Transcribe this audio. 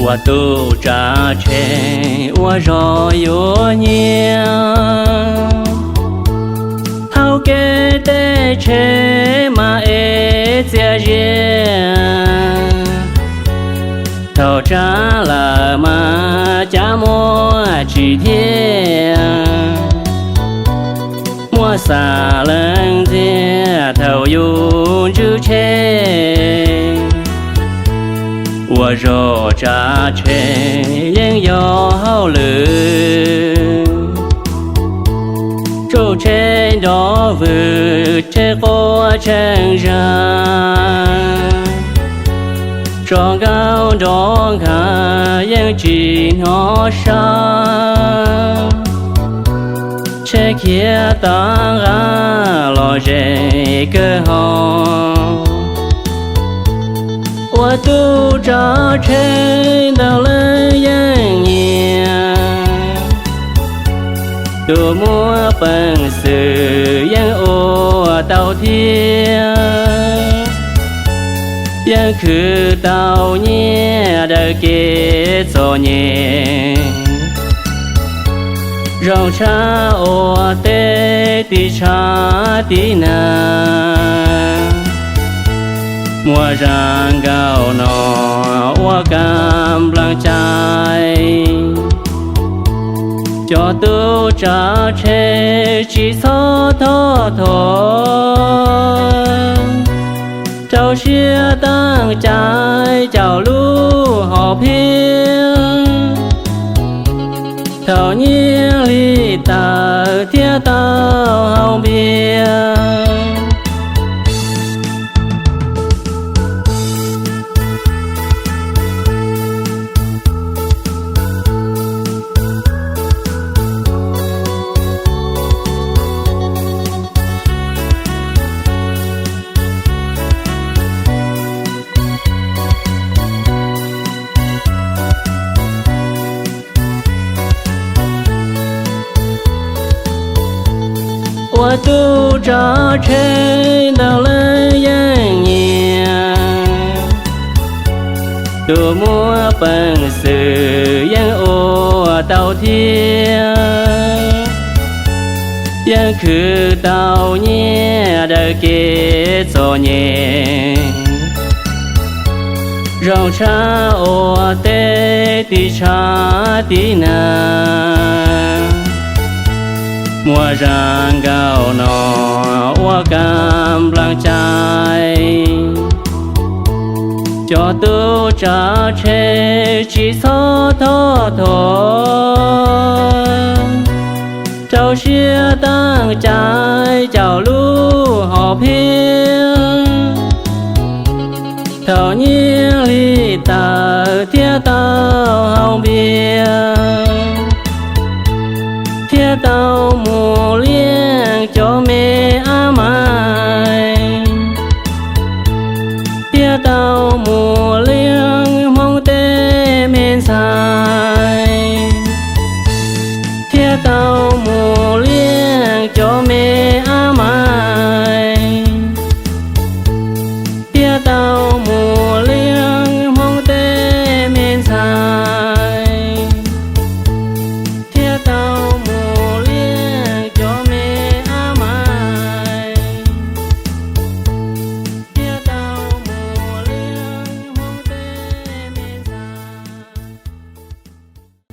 Ua tub tsav tsheb ua zog yuav nyiaj, hauv kev teb tsheb mas ev txias zias, thaum tsab lawm mas cav muaj tsis thiab. Muaj xam leej ntxiag thaum yus ntswj tsheb, ua zog tsav tsheb yeej yog hauj lwm. Tsuj tsheb nrov vwm tsheb quaj tsheej zag, tso nkauj nrov nkag yeej tsis hnov sab. Tsheb khiav tag nqa los ze kawg hos. Ua tub tsav tsheb ntau leej yeej nyiam, tus muaj peev xwm yeej ua tau thiab. Yeej khwv tau nyiaj daws kev txom nyem, zoo tshaj ua teb tiv tshav tiv nag. Muaj zaj nkauj no ua kam nplas cai, cov tub tsav tsheb tsis txhob thov thov, rau siab teej cai caum lub hom phiaj. Thaum nyiaj li tawm thiaj tau haus npias. Ua tub tsav tsheb ntau leej yeej nyiam, tus muaj peev xwm yeej ua tau thiab. Yeej khwv tau nyiaj daws kev txom nyem, zoo tshaj ua teb tiv tshav tiv nag. Muaj zaj nkauj no ua kam nplas cai, cov tub tsav tsheb tsis txhob thov thov, rau siab teej cai caum lub hom phiaj. Thaum nyiaj li tawm thiaj tau haus npias, thiaj tau mus liaj cov me ab mais, thiaj tau mus liaj Hmoob tej me ntxhais.